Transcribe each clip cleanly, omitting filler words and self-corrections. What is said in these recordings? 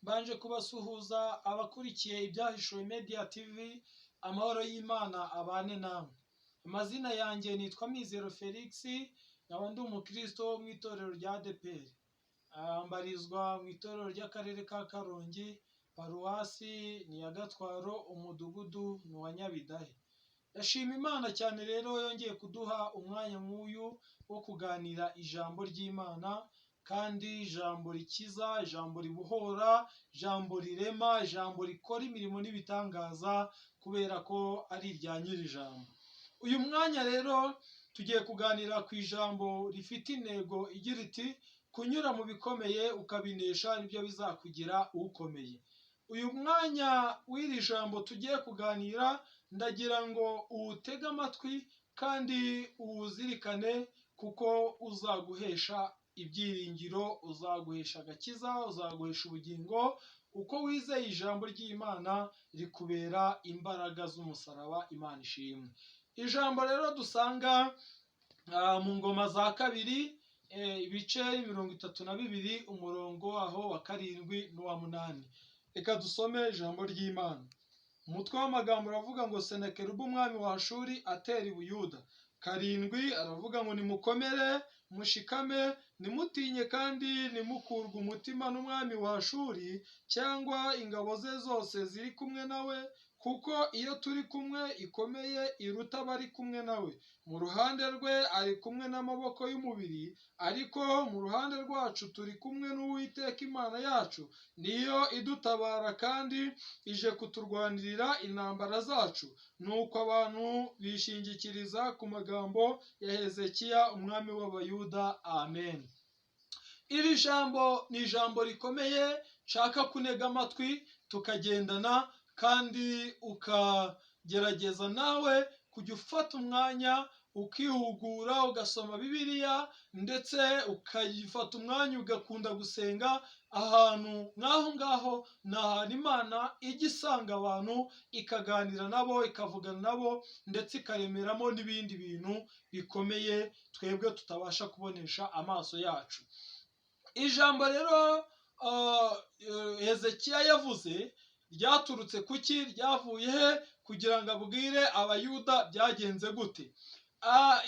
Mbanje kubasuhuza abakurikiye Ibyahishuwe Media TV, amahoro y'Imana abane namwe. Amazina yanjye nitwa Mizero Felix, nkaba ndi umukristo wo mu itorero rya ADEPR. Mbarizwa mu itorero ry'akarere ka Karongi, paruwasi ni iya Gatwaro, umudugudu ni uwa Nyabidahe. Ndashima Imana cyane rero yongeye kuduha umwanya nk'uyu wo kuganira ijambo ry'Imana, kandi ijambo rikiza, ijambo ribohora, ijambo rirema, ijambo rikora imirimo n'ibitangaza, kubera ko ari irya nyir'ijambo. Uyu mwanya rero tugiye kuganira ku ijambo rifite intego igira iti: "Kunyura mu bikomeye ukabinesha nibyo bizakugira ukomeye." Uyu mwanya w'iri jambo tugiye kuganira, ndagira ngo uwutege amatwi kandi uwuzirikane, kuko uzaguhesha ibyiringiro, uzaguhesha agakiza, uzaguhesha ubugingo. Uko wizeye ijambo ry'Imana, rikubera imbaraga z'umusaraba. Imana ishimwe. Ijambo rero dusanga mu Ngoma za Kabiri, ibice 32, umurongo aho wa 7 n'uwa 8. Reka dusome ijambo ry'Imana. Umutwe w'amagambo uravuga ngo: "Senakeribu umwami wa Ashuri atera i Buyuda." 7 aravuga ngo: "Nimukomere mushikame, ntimutinye kandi ntimukurwe umutima n'umwami wa Ashuri cyangwa ingabo ze zose ziri kumwe nawe, kuko iyo turi kumwe ikomeye iruta abari kumwe nawe. Mu ruhande rwe ari kumwe n'amaboko y'umubiri, ariko mu ruhande rwacu turi kumwe n'Uwiteka Imana yacu, niyo idutabara kandi ije kuturwanirira intambara zacu." Nuko abantu bishingikiriza ku magambo ya Hezekiya umwami w'Abayuda. Amen. Iri jambo ni ijambo rikomeye nshaka kunega amatwi tukagendana, kandi ukagerageza nawe kujya ufata umwanya ukihugura, ugasoma Bibiliya, ndetse ukayifata umwanya ugakunda gusenga. Ahantu nk'aho ngaho ni ahantu Imana ijya isanga abantu, ikaganira nabo, ikavugana nabo, ndetse ikaremeramo n'ibindi bintu bikomeye twebwe tutabasha kubonesha amaso yacu. Ijambo rero Hezekiya yavuze ryaturutse kuki? Ryavuye he kugira ngo abwire Abayuda? Byagenze gute?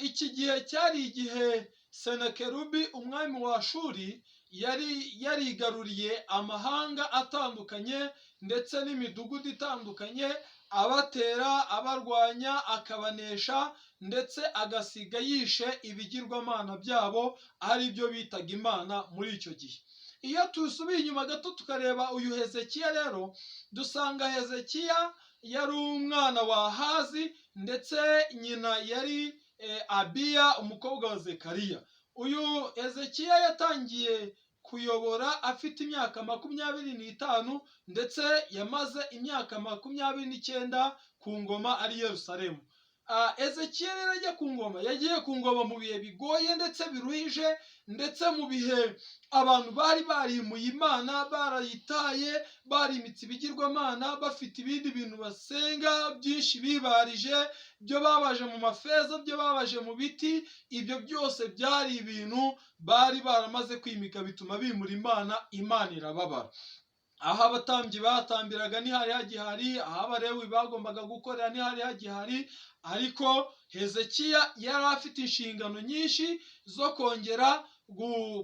Iki gihe cyari igihe Senakerubi umwami wa Ashuri yari yarigaruriye amahanga atandukanye ndetse n'imidugudu itandukanye, abatera, abarwanya, akabanesha, ndetse agasiga yishe ibigirwamana byabo, ari byo bitaga imana muri icyo gihe. Iyo tusubiye inyuma gato tukareba uyu Hezekiya rero, dusanga Hezekiya yari umwana wa Ahazi, ndetse nyina yari Abiya umukobwa wa Zekariya. Uyu Hezekiya yatangiye kuyobora afite imyaka 25, ndetse yamaze imyaka 29 ku ngoma ari Yerusalemu. Hezekiya rero ajya ku ngoma, yagiye ku ngoma mu bihe bigoye ndetse biruhije, ndetse mu bihe abantu bari barimuye Imana, barayitaye, barimitse ibigirwamana, bafite ibindi bintu basenga byinshi bibarije, byo babaje mu mafeza, byo babaje mu biti. Ibyo byose byari ibintu bari baramaze kwimika, bituma bimura Imana, Imana irababara. Aho abatambyi batambiraga ntihari hagihari, aho Abalewi bagombaga gukorera ntihari hagihari. Ariko Hezekiya yari afite inshingano nyinshi zo kongera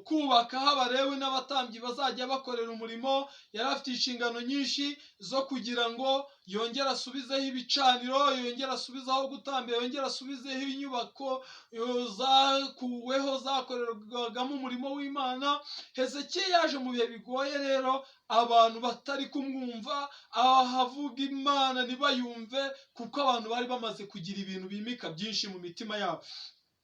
kubaka aho Abalewi n'abatambyi bazajya bakorera umurimo. Yari afite inshingano nyinshi zo kugira ngo yongere asubizeho ibicaniro, yongere asubizeho gutambira, yongere asubizeho inyubako zakuweho zakorerwagamo umurimo w'Imana. Hezekiya yaje mu bihe bigoye rero, abantu batari kumwumva, ahavuga Imana ntibayumve, kuko abantu bari bamaze kugira ibintu bimika byinshi mu mitima yabo.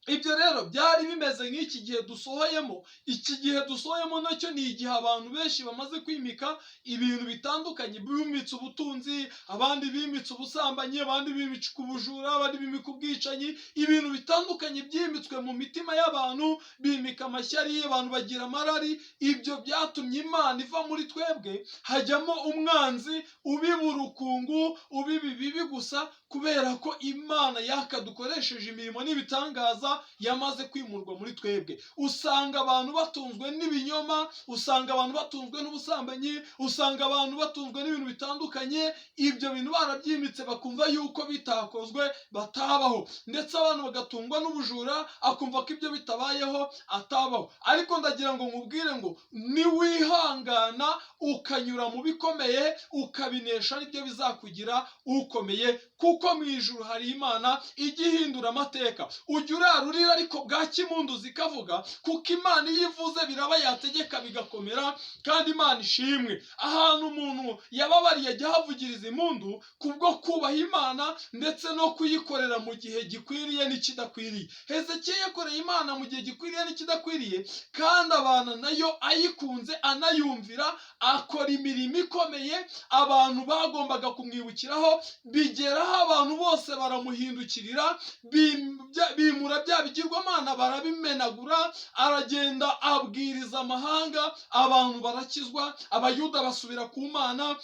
Ibyo rero byari bimeze nk'iki gihe dusohoyemo. Iki gihe dusohoyemo nacyo ni igihe abantu benshi bamaze kwimika ibintu bitandukanye. Bimitse ubutunzi, abandi bimitse ubusambanyi, abandi bimika ubujura, abandi bimika ubwicanyi. Ibintu bitandukanye byimitswe mu mitima y'abantu, bimika amashyari, abantu bagira amarari. Ibyo byatumye Imana iva muri twebwe, hajyamo umwanzi ubiba urukungu, ubiba ibibi gusa, kubera ko Imana yakadukoresheje imirimo n'ibitangaza. Imana yamaze kwimurwa muri twebwe. Usanga abantu batunzwe n'ibinyoma, usanga abantu batunzwe n'ubusambanyi, usanga abantu batunzwe n'ibintu bitandukanye. Ibyo bintu barabyimitse, bakumva yuko bitakozwe batabaho, ndetse abantu bagatungwa n'ubujura, akumva ko ibyo bitabayeho atabaho. Ariko ndagira ngo nkubwire ngo niwihangana ukanyura mu bikomeye ukabinesha, nibyo bizakugira ukomeye, kuko mu ijuru hari Imana ijya ihindura amateka. Ujya urara urira, ariko bwacya impundu zikavuga, kuko Imana iyo ivuze biraba, yategeka bigakomera. Kandi Imana ishimwe, ahantu umuntu yababariye ajya ahavugiriza impundu kubwo kubaha Imana ndetse no kuyikorera mu gihe gikwiriye n'ikidakwiriye. Hezekiya yakoreye Imana mu gihe gikwiriye n'ikidakwiriye, kandi abana nayo ayikunze, anayumvira, akora imirimo ikomeye abantu bagombaga kumwibukiraho. Bigeraho abantu bose baramuhindukirira, bimura bya bigirwamana barabimenagura, aragenda abwiriza amahanga, abantu barakizwa, Abayuda basubira ku Mana,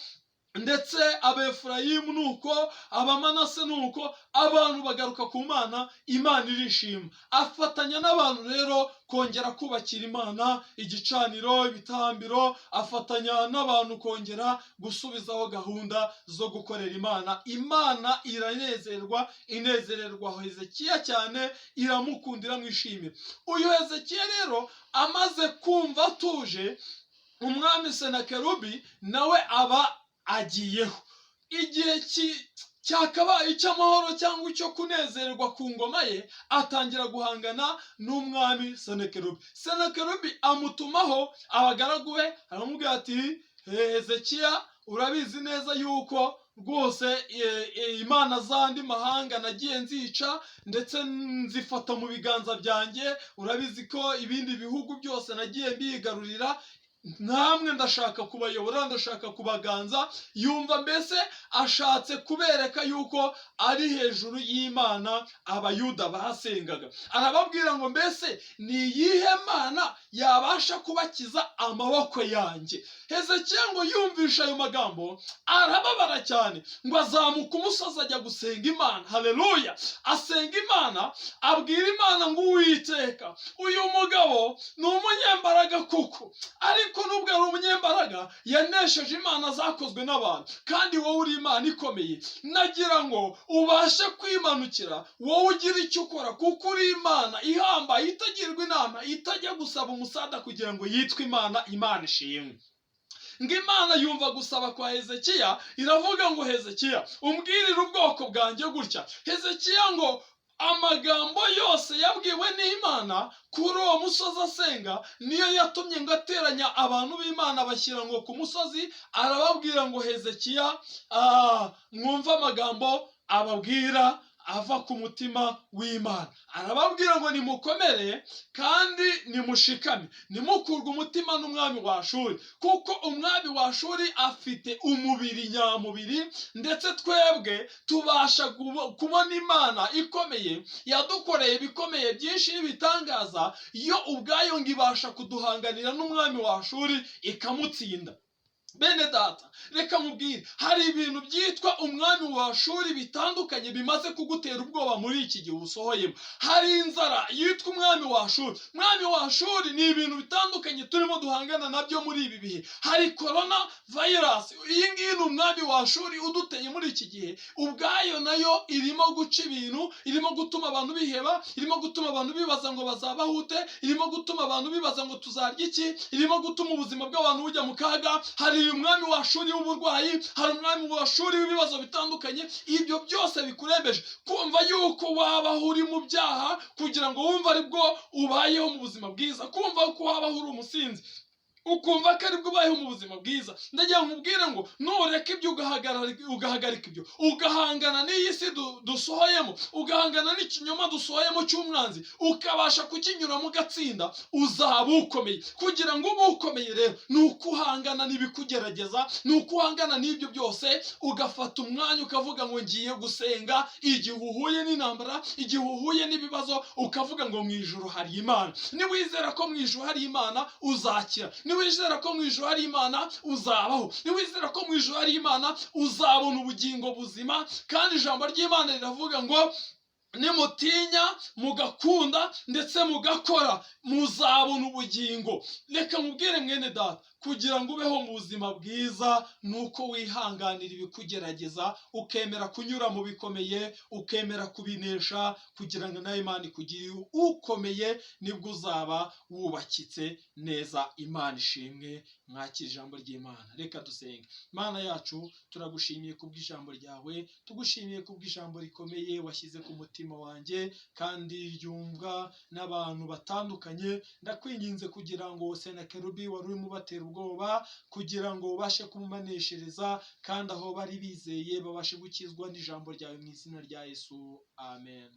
ndetse Abefurayimu nuko, Abamanase nuko, abantu bagaruka ku Mana, Imana irishima. Afatanya n'abantu rero kongera kubakira Imana igicaniro, ibitambiro, afatanya n'abantu kongera gusubizaho gahunda zo gukorera Imana. Imana iranezerwa, inezererwa Hezekiya cyane, iramukunda, iramwishimira. Uyu Hezekiya rero amaze kumva atuje, umwami Senakerubi nawe aba agiyeho. Igihe cyakabaye icy'amahoro cyangwa icyo kunezererwa ku ngoma ye, atangira guhangana n'umwami Senakerubi. Senakerubi amutumaho abagaragu be, aramubwira ati: "Hezekiya, urabizi neza yuko rwose imana z'andi mahanga nagiye nzica, ndetse nzifata mu biganza byanjye. Urabizi ko ibindi bihugu byose nagiye mbigarurira, namwe ndashaka kubayobora, ndashaka kubaganza." Yumva mbese ashatse kubereka yuko ari hejuru y'Imana Abayuda basengaga. Arababwira ngo: "Mbese ni iyihe mana yabasha kubakiza amaboko yanjye?" Hezekiya ngo yumvishe ayo magambo arababara cyane, ngo azamuka umusozi ajya gusenga Imana. Haleluya! Asenga Imana, abwira Imana ngo: "Uwiteka, uyu mugabo ni umunyembaraga kuko, ariko nubwo ari umunyembaraga yanesheje imana zakozwe n'abantu, kandi wowe uri Imana ikomeye. Nagira ngo ubashe kwimanukira, wowe ugira icyo ukora, kuko uri Imana ihambaye, itagirwa inama, itajya gusaba umusada kugira ngo yitwe Imana." Imana ishimwe. Ngo Imana yumva gusaba kwa Hezekiya, iravuga ngo: "Hezekiya, umbwirire ubwoko bwanjye gutya." Hezekiya ngo amagambo yose yabwiwe n'Imana kuri uwo musozi asenga niyo yatumye ngo ateranya abantu b'Imana, bashyira ngo ku musozi, arababwira ngo: "Hezekiya, mwumve amagambo ababwira ava ku mutima w'Imana." Arababwira ngo: "Nimukomere kandi nimushikame, nimukurwe umutima n'umwami wa Shuri, kuko umwami wa Shuri afite umubiri nyamubiri, ndetse twebwe tubasha kubona Imana ikomeye yadukoreye ibikomeye byinshi n'ibitangaza. Yo ubwayo ngo ibasha kuduhanganira n'umwami wa Shuri ikamutsinda." Bene data, reka mubwire, hari ibintu byitwa umwami wa Shuri bitandukanye bimaze kugutera ubwoba muri iki gihe usohoyemo. Hari inzara yitwa umwami wa Shuri. Umwami wa Shuri ni ibintu bitandukanye turimo duhangana nabyo muri ibi bihe. Hari corona virus, iyi ngiyi ni umwami wa Shuri uduteye muri iki gihe. Ubwayo nayo irimo guca ibintu, irimo gutuma abantu biheba, irimo gutuma abantu bibaza ngo bazabaho ute, irimo gutuma abantu bibaza ngo tuzarya iki, irimo gutuma ubuzima bw'abantu bujya mu kaga. Hari umwami wa Shuri w'uburwayi, hari umwami wa Shuri w'ibibazo bitandukanye. Ibyo byose bikurembeje kumva yuko wabaho uri mu byaha kugira ngo wumve aribwo ubayeho mu buzima bwiza, kumva ko wabaho uri umusinzi ukumva ko aribwo ubayeho mu buzima bwiza. Ndagira ngo nkubwire ngo nureka ibyo, ugahagarika ibyo, ugahangana n'iyi si dusohoyemo, ugahangana n'ikinyoma dusohoyemo cy'umwanzi, ukabasha kukinyuramo ugatsinda, uzaba ukomeye. Kugira ngo ube ukomeye rero ni uko uhangana n'ibikugerageza, ni uko uhangana n'ibyo byose, ugafata umwanya ukavuga ngo ngiye gusenga. Igihe uhuye n'intambara, igihe uhuye n'ibibazo, ukavuga ngo mu ijuru hari Imana. Niwizera ko mu ijuru hari Imana, uzakira. Niwizera ko mu ijuru hari Imana, uzabaho. Niwizera ko mu ijuru hari Imana, uzabona ubugingo buzima. Kandi ijambo ry'Imana riravuga ngo Nimutinya, mugakunda ndetse mugakora, muzabona ubugingo. Reka mubwire mwene data, kugira ngo ubeho mu buzima bwiza ni uko wihanganira ibikugerageza, ukemera kunyura mu bikomeye, ukemera kubinesha, kugira ngo nawe Imana ikugire ukomeye, nibwo uzaba wubakitse neza. Imana ishimwe. Mwakira ijambo ry'Imana. Reka dusenge. Imana yacu, turagushimiye kubw'ijambo ryawe, tugushimiye kubw'ijambo rikomeye washyize ku mutima wanjye kandi ryumvwa n'abantu batandukanye. Ndakwinginze kugira ngo Senakerubi wari urimo ubatera ubwoba, kugira ngo ubashe kumubaneshereza, kandi aho bari bizeye babashe gukizwa n'ijambo ryawe, mu izina rya Yesu, amen.